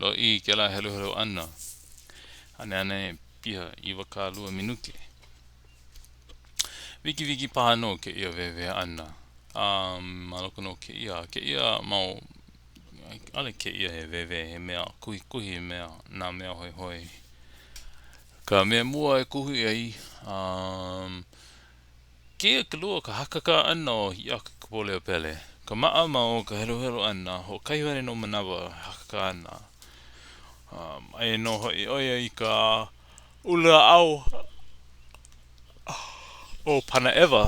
Loʻihi kēlā heluhelu ʻana. ʻAneʻane piha 20 minuke. Wikiwiki paha nō kēia wehewehe ʻana. Um, ma loko nō o kēia, kēia mau, ʻaʻole kēia he wehewehe, he mea kuhikuhi mea, nā mea hoihoi. Ka mea mua e kuhi ai, um, kēia ka lua o ka hakakā ʻana o Hiʻiakaikapoliopele. Ka maʻamau o ka heluhelu ʻana, hoʻokahi wale nō manawa e hakakā ana. Um, aia nō hoʻi ʻo ia i ka ululāʻau ʻo Panaʻewa.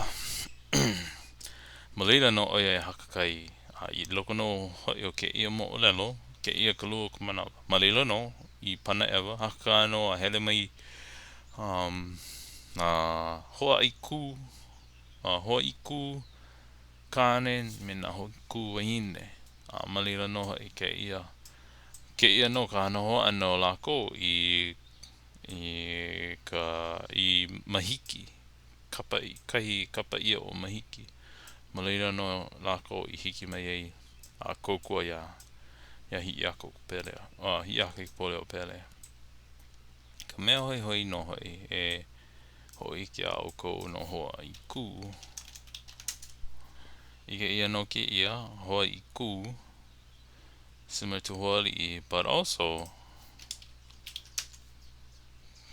Ma laila nō ʻo ia e hakakā ai. A i loko nō hoʻi o kēia moʻolelo, kēia ka lua o ka manawa. Ma laila nō, i Panaʻewa, hakakā nō a hele mai Um, nā hoa ʻaikū, nā hoa ʻikū kāne me nā hoa ʻikū wahine. A ma laila nō hoʻi kēia, kēia nō ka hana hou ʻana o lākou i, i ka, i Mahiki, kapa, kahi kapa ʻia ʻo Mahiki. Ma laila nō lākou i hiki mai ai a kōkua iā, iā Hiʻiakaikapoliopele, a Hiʻiakaikapoliopele. Ka mea hoihoi nō hoʻi e hōʻike iā ʻoukou no hoa i kū. ʻIke ʻia nō kēia hoa i kū similar to hoa aliʻi but also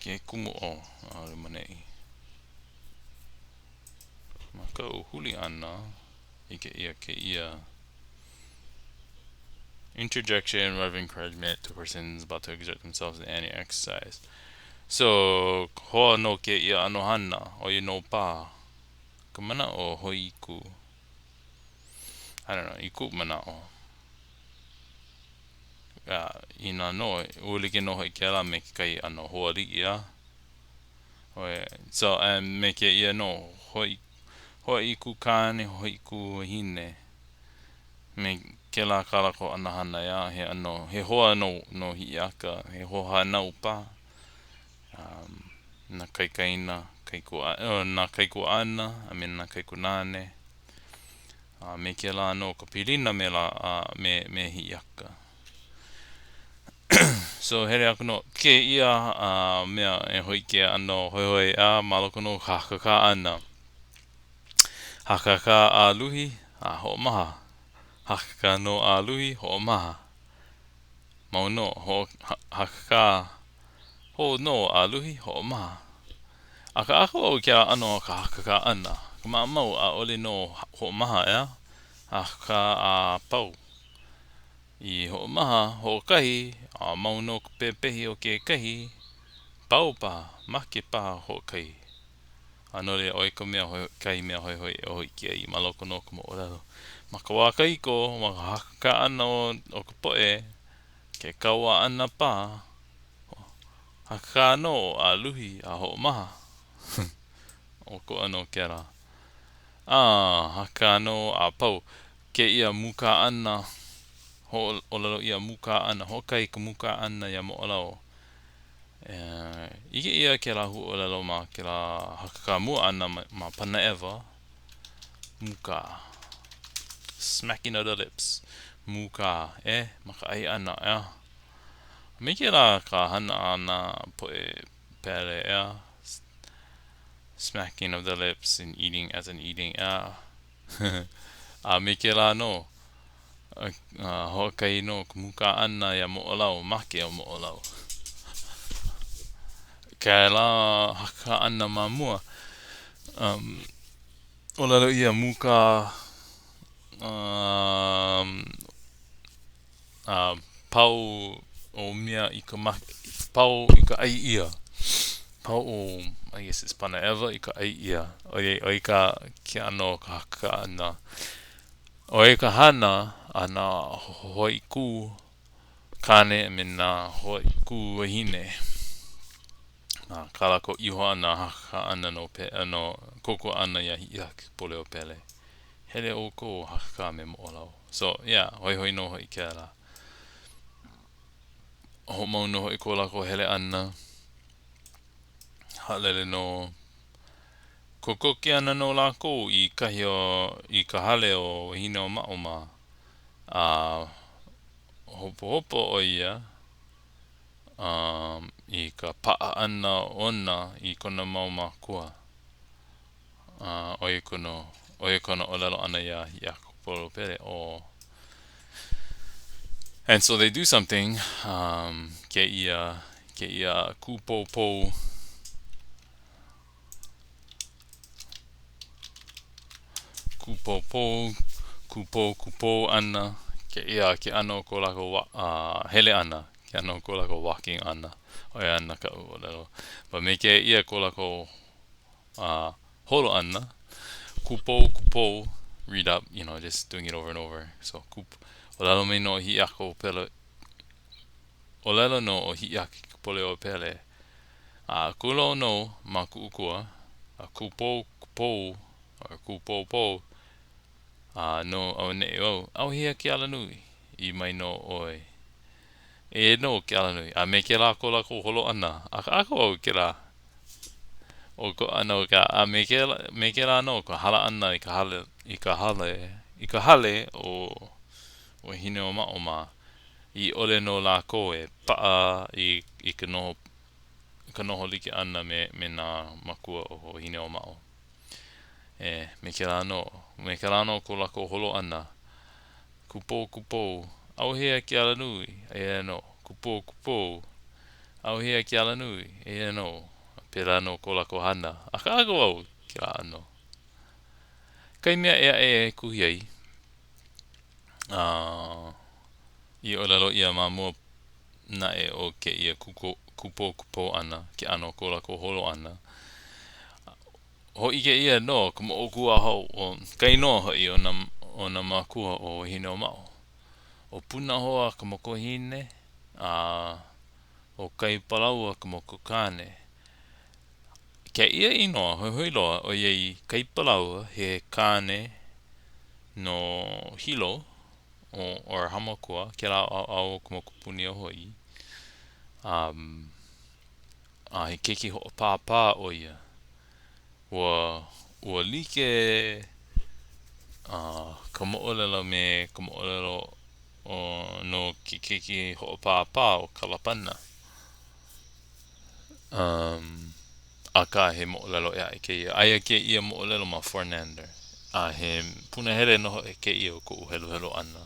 ke kumu ʻo ʻaʻole ma neʻi. Ma kaʻu huli ʻana ʻike ʻia kēia Interjection of encouragement to persons about to exert themselves in any exercise. So, hoa nō kēia ʻano hana, ʻo ia nō paha ka manaʻo hoi kū. I don't know, i kuʻu manaʻo. Uh, inā nō, ua like nō hoʻi kēlā me kekahi ʻano hoaaliʻi, a? So, and me kēia nō, hoi, hoi kū kāne, hoi kū wahine. Me kēlā kā lākou ʻano hana, ʻeā, he ʻano, he hoa no, no Hiʻiaka, he hoahānau paha, um, nā kaikaina, kaikua, oh, nā kaikuaʻana a me nā kaikunāne, a me kēlā nō ka pilina me lā, a me, me Hiʻiaka. So, hele aku nō kēia uh, mea e hōʻike ʻano hoihoi a ma loko nō ka hakakā ʻana. Hakakā a luhi, a hoʻomaha. Hakakā nō a luhi, hoʻomaha. Mau nō, ho, hakakā hou nō a luhi, hoʻomaha. Akaaka wau i kēlā ʻano o ka hakakā ʻana. Ka maʻamau, ʻaʻole nō hoʻomaha, ʻeā? Hakakā a pau. I hoʻomaha hoʻokahi, a mau nō ka pepehi o kekahi, pau paha, make paha hoʻokahi. A no laila, ʻo ia ka mea hoi, kahi mea hoihoi e hōʻike ai ma loko nō o ka moʻolelo. Ma ka wā kahiko, ma ka hakakā ʻana o, o ka poʻe, ke kaua ʻana paha, hakakā nō a luhi a hoʻomaha. ʻOkoʻa nō kēlā. A hakakā nō a pau kēia mūkā ʻana, hōʻōlelo ʻia mūkā ʻana, hoʻokahi ka mūkā ʻana ia moʻolelo. ʻIke ʻia kēlā huaʻōlelo ma kēlā hakakā mua ʻana ma Panaʻewa, mūkā. Smacking of the lips. Mūkā, e, ma ka ʻai ʻana, ʻeā. Me kēlā ka hana a nā poʻe Pele, ʻeā. Smacking of the lips and eating as in eating, ʻeā. A me kēlā nō, hoʻokahi nō ka mūkā ʻana iā Moʻolau, make ʻo Moʻolau. Kēlā hakakā ʻana ma mua, um, ʻōlelo ʻia mūkā, um, a pau ʻo mea i ka make, pau i ka ʻai ʻia. Pau ʻo, I guess it's Panaʻewa i ka ʻai ʻia. ʻOiai, ʻo ia ka ke ʻano o ka hakakā ʻana. ʻO ia ka hana a nā hoa ʻikū kāne a me nā hoa ʻikū wahine. Ma kā lākou iho ʻana a hakakā ʻana no pe, no kōkua ʻana iā Hiʻiakaikapoliopele. Hele ʻoukou hakakā me Moʻolau. So, yeah, hoihoi nō hoʻi kēlā. Hoʻomau nō hoʻi ko lākou hele ʻana. Haʻalele nō. Kokoke ana nō lākou i kahi o, i ka hale o Wahineʻōmaʻo mā. A hopohopo ʻo ia. Um, i ka paʻa ʻana ona i kona mau mākua. Uh, ʻo ia kona, ʻo ia kona ʻōlelo ʻana iā Hiʻiakaikapoliopele, ʻo And so they do something, um, kēia, kēia kūpoupou kūpoupou, kūpou, kūpou ʻana, kēia ke ʻano o ko lākou uh, hele ʻana, ke ʻano o ko lākou walking ʻana, ʻo ia ana kaʻu ʻōlelo. But me kēia ko lākou uh, holo ʻana, kūpou, kūpou, read up, you know, just doing it over and over. So, kūp, ʻōlelo mai nō Hiʻiaka ʻōlelo nō ʻo Hiʻiakaikapoliopele, a kūlou nō ma kuʻu kua, a kūpou, kūpou, or kūpoupou, a nō auaneʻi au, ʻAuhea ke alanui? ʻĪ mai nō ʻoe, Eia nō ke alanui. A me kēlā ko lākou holo ʻana, ʻakaʻaka wau i kēlā ʻo ko ʻano ka a me kēlā me kēlā nō ka hala ʻana i ka hale i ka hale i ka hale o Wahineʻōmaʻo mā i ʻole nō lākou e paʻa i i ka noho ka noho like ʻana me me nā mākua o Wahineʻōmaʻo. E, me kēlā nō, me kēlā nō ko lākou holo ʻana. Kūpou, kūpou, ʻauhea ke alanui, eia nō. Kūpou, kūpou, ʻauhea ke alanui, eia nō. Pēlā nō ko lākou hana. ʻAkaʻaka wau i kēlā ʻano. Kahi mea ʻē aʻe e kuhi ai, a i ʻōlelo ʻia ma mua naʻe o kēia kūpou kūpou ʻana, ke ʻano o ko lākou holo ʻana. Hōʻike ʻia nō ka moʻokūʻauhau, ʻo ka inoa hoʻi o nā o nā mākua o Wahineʻōmaʻo. ʻO Punahoa ka makuahine, a ʻo Kaipalaua ka makukāne. Kēia inoa hoihoi loa ʻoiai Kaipalaua he kāne no Hilo, or Hāmākua, kēlā ʻaoʻao o ka mokupuni o Hawaiʻi. Um, a he keiki hoʻopāpā ʻo ia. Ua, ua like uh, ka moʻolelo me ka moʻolelo o, no ke keiki hoʻopāpā o Kalapana. Um, akā he moʻolelo ʻē aʻe kēia. Aia kēia moʻolelo ma Fornander. A he punahele nō hoʻi kēia o koʻu heluhelu ʻana.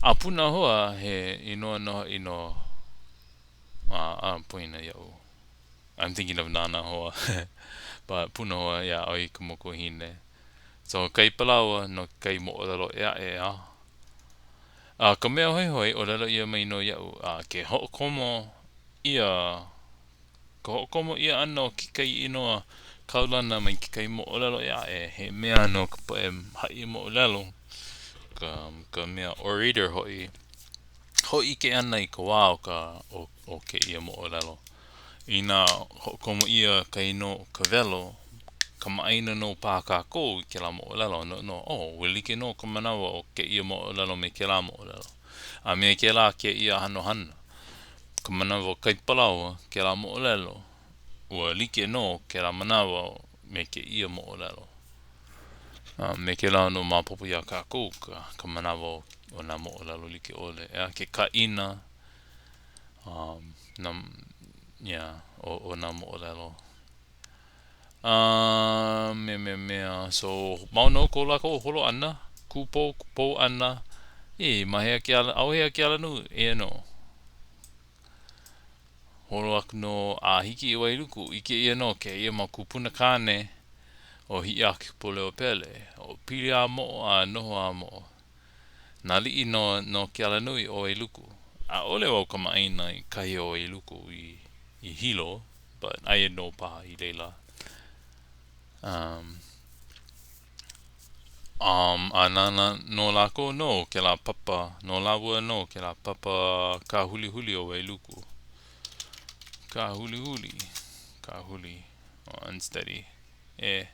A Punahoa, he inoa nō hoʻi no a, a poina iaʻu. I'm thinking of Nānāhoa. But Punahoa, yeah, ʻo ia ka makuahine. So, Kaipalaua no kekahi moʻolelo ʻē aʻe, ʻeā? A ka mea hoihoi, ʻōlelo ʻia mai nō iaʻu, a ke hoʻokomo ʻia, ka hoʻokomo ʻia ʻana o kekahi inoa kaulana mai kekahi moʻolelo ʻē aʻe, he mea no ka poʻe haʻi moʻolelo, ka, ka mea orator hoʻi, hōʻike ana i ka wā o ka o, o kēia moʻolelo. Inā hoʻokomo ʻia ka inoa ʻo Kawelo, kamaʻāina nō paha kākou i kēlā moʻolelo, no, no, oh, ua like nō ka manawa o kēia moʻolelo me kēlā moʻolelo. A me kēlā kēia ʻano hana. Ka manawa o Kaipalaoa, kēlā moʻolelo, ua like nō kēlā manawa me kēia moʻolelo. A me kēlā nō maopopo iā kākou ka, ka manawa o nā moʻolelo like ʻole. ʻEā, ke kaʻina, um, nā, yeah, o, o nā moʻolelo. A me me mea, so mau nō ko lākou holo ʻana, kūpou, kūpou ʻana, ī, ma hea ke ala, ʻauhea ke alanui, eia nō. Holo aku nō a hiki i Wailuku, ʻike ʻia nō kēia mau kūpuna kāne o Hiʻiakaikapoliopele, ʻo Piliamoʻo a Nohoamoʻo. Nā aliʻi nō no ke alanui ʻo Wailuku. ʻAʻole wau kamaʻāina i kahi o Wailuku i, i Hilo, but aia nō paha i laila. Um, um, a nāna, no lākou nō kēlā papa, no lāua nō kēlā papa kāhulihuli o Wailuku. Kāhulihuli, kāhuli, oh, unsteady, e.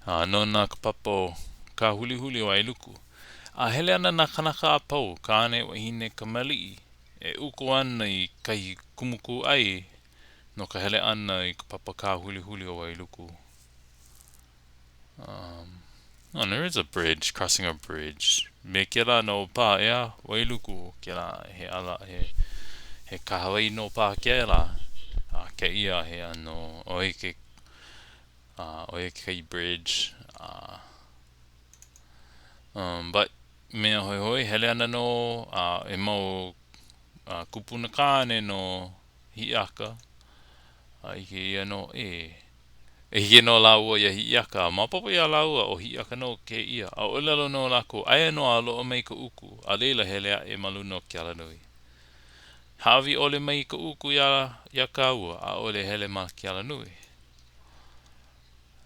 A nona ka papa kāhulihuli o Wailuku. A hele ana nā kānaka a pau, kāne, wahine, kamaliʻi, e uku ana i kahi kumukūʻai no ka hele ʻana i ka papa kāhulihuli o Wailuku. Um, Oh, there is a bridge, crossing a bridge. Me kēlā nō paha, ʻeā, Wailuku, kēlā, he ala, he, he kahawai nō paha kēlā. A kēia he ʻano, ʻo ia ke, a, ʻo ia kekahi bridge. A, um, but, mea hoihoi, hele ana nō, a, he mau a, kupuna kāne no Hiʻiaka, a ʻike ʻia nō, ē, e ʻike nō lāua iā Hiʻiaka, a maopopo iā lāua ʻo Hiʻiaka nō kēia, a ʻōlelo nō lākou, aia nō a loaʻa mai ka uku, a laila hele aʻe ma luna o ke alanui. Hāʻawi ʻole mai ka uku iā, iā kāua, ʻaʻole e hele ma ke alanui.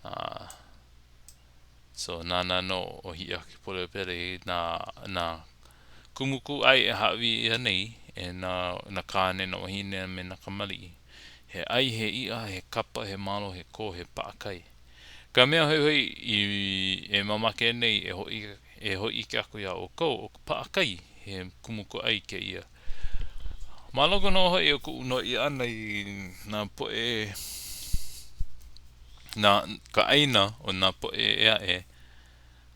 A, so nānā nō ʻo Hiʻiakaikapoliopele i nā, nā kumu kūʻai e hāʻawi ʻia nei e nā, nā kāne, nā wāhine a me nā kamaliʻi. He ʻai, he iʻa, he kapa, he malo, he kō, he paʻakai. Ka mea hoihoi i e mamake nei e hoʻi, e hōʻike aku iā ʻoukou, ʻo ka paʻakai, he kumu kūʻai kēia. Ma loko nō hoʻi o kuʻu noiʻi ʻana i nā poʻe, nā, ka ʻāina o nā poʻe ʻē aʻe,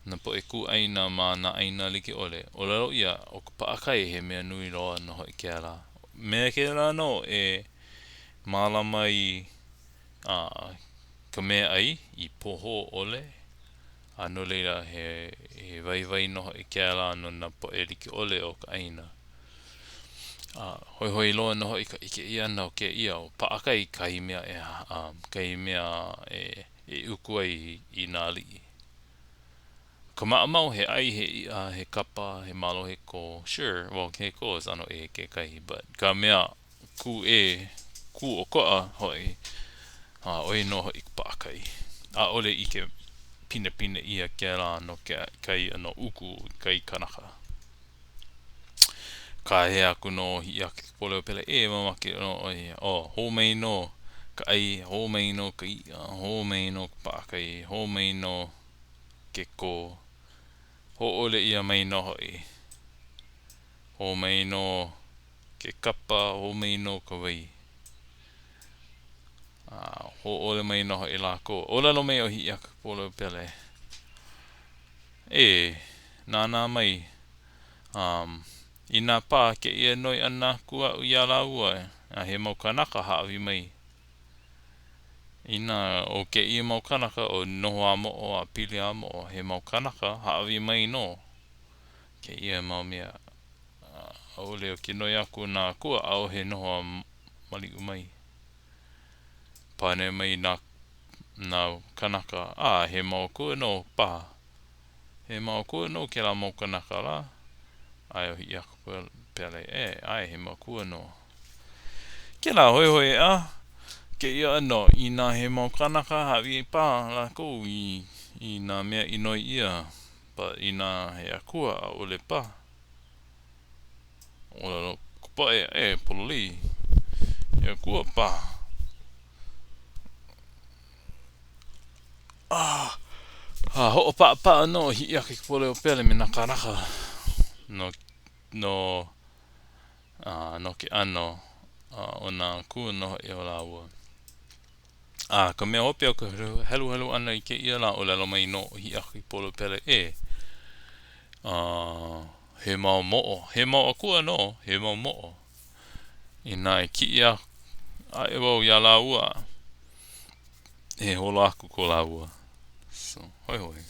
nā poʻe kū ʻāina ma nā ʻāina like ʻole, ʻōlelo ʻia, ʻo ka paʻakai he mea nui loa nō hoʻi kēlā. Mea kēlā nō e mālama i a ka meaʻai i pohō ʻole, a no laila he, he waiwai nō hoʻi kēlā no nā poʻe like ʻole o ka ʻāina. A hoihoi loa nō hoʻi ka ʻike ʻia ʻana o kēia, ʻo paʻakai kahi mea e kahi mea e, e uku ai i nā aliʻi. Ka maʻamau, he ʻai, he iʻa, he kapa, he malo, he kō. Sure, well, he kō is ʻano ʻē kekahi, but ka mea kūʻē, kū ʻokoʻa hoʻi, a ʻo ia nō hoʻi ka paʻakai. ʻAʻole ʻike pinepine ʻia kēlā no ke kai no uku i kai kanaka. Kāhea aku nō Hiʻiakaikapoliopele, E, mamake nō ʻoe ia. Oh, hō mai nō ka ʻai, hō mai nō ka iʻa, hō mai nō ka paʻakai, hō mai nō ke kō. Hōʻole ʻia mai nō hoʻi. Hō mai nō ke kapa, hō mai nō ka wai. A hōʻole mai nō hoʻi lākou. ʻŌlelo mai ʻo Hiʻiakaikapoliopele, E, nānā mai, um, inā paha kēia noi ʻana aku aʻu iā lāua, a he mau kānaka hāʻawi mai. Inā ʻo kēia mau kānaka ʻo Nohoāmoʻo a Piliāmoʻo, he mau kānaka hāʻawi mai nō kēia mau mea. ʻAʻole o ke noi aku nā akua, ʻaʻohe noho a maliu mai. Pane mai nā, nā kanaka, a he mau akua nō paha. He mau akua nō kēlā mau kanaka lā. ʻAe ʻo Hiʻiaka Pele, e, ʻae, he mau akua nō. Kēlā hoihoi ʻeā, kēia ʻano, inā he mau kanaka hāʻawi paha lākou i, i nā mea i noi ʻia, but inā he akua, ʻaʻole paha. ʻŌlelo ka poʻe, e, pololei, he akua paha. A, a hoʻopaʻapaʻa nō ʻo Hiʻiakaikapoliopele me nā kānaka no, no, a, no ke ʻano o nā akua nō hoʻi o lāua. A ka mea hope o ka heluhelu ʻana i kēia lā, ʻōlelo mai nō ʻo Hiʻiakaikapoliopele, e, a, he mau moʻo, he mau akua nō, he mau moʻo. Inā e kiʻi aʻe wau iā lāua, e holo aku ko lāua. So, hoihoi.